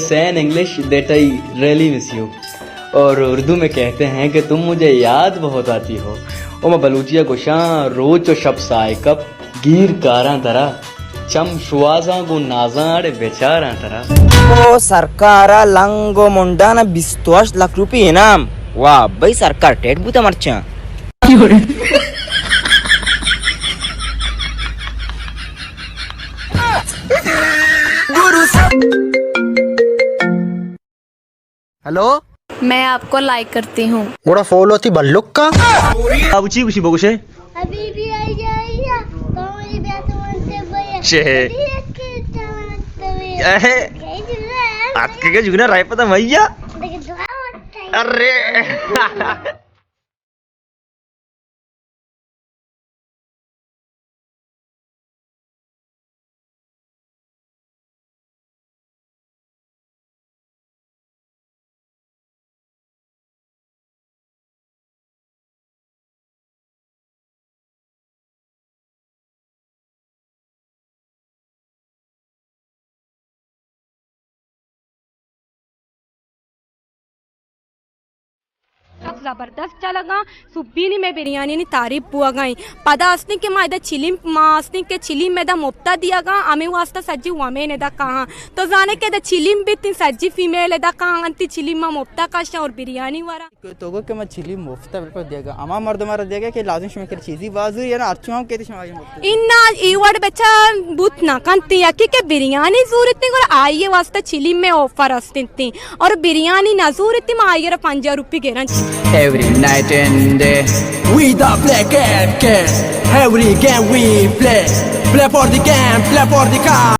Saying English that I really miss you. اور اردو میں کہتے ہیں کہ تم مجھے یاد بہت آتی ہو. او ما بلوچی ءَ گوشاں، روچ و شپ ساہ کپ، گیر کاراں ترا، چم شوازاں گوں نازاں اڑے بچاراں ترا. او سرکار ءَ لنگ و منڈان ءَ بیست و ہشت لکھ روپی انعام. واہ بھئی، سرکار ٹیٹ بوتا مرچاں. ہیلو. میں آپ کو لائک کرتی ہوں. گڑا فالو تئی بلک کا. ابو چی گوشی بگوشے؟ حبیبی آئی آئی آ، کمری بیا تو انتے بیا. چے؟ دیکھ کے چاہتے ہوئے. اہے. کئی جگہ ہے؟ اتکگے جگہ رائے پتہ میا. دیکھ دعا ہوتا ہے. ارے. سک زبردست چلگاں، سبینی مئے بریانی نی تعریف بوگا ایں. پدا استیں کہ ما ادا چلیم، ما استیں کہ چلیم ادا مفتا دیگا، ہمے واسطہ سجی ومین ادا کاہاں. تو زانے کہ ادا چلیم بیتیں، سجی فیمیل ادا کاہاں انتی، چلیم ما مفتا کشاں اور بریانی ورا. تو گو کہ ما چلیم مفتا بالکل دیگا، ہما مردم را دیگا کہ لازم شما کر چیزی بازو یا نا ہرچی ہم کہتے شما یہ مفتا. انا ای وڑ بچا بوت نہ کنتی، یکی کہ بریانی زورتی گڑا آئیے واسطہ چلیم مئے آفر استیں. اور بریانی نہ زورتی، ما آئی را پنجاہ روپی گرنچ. Every night and day, we the black and cat. Every game we play, play for the game, play for the car.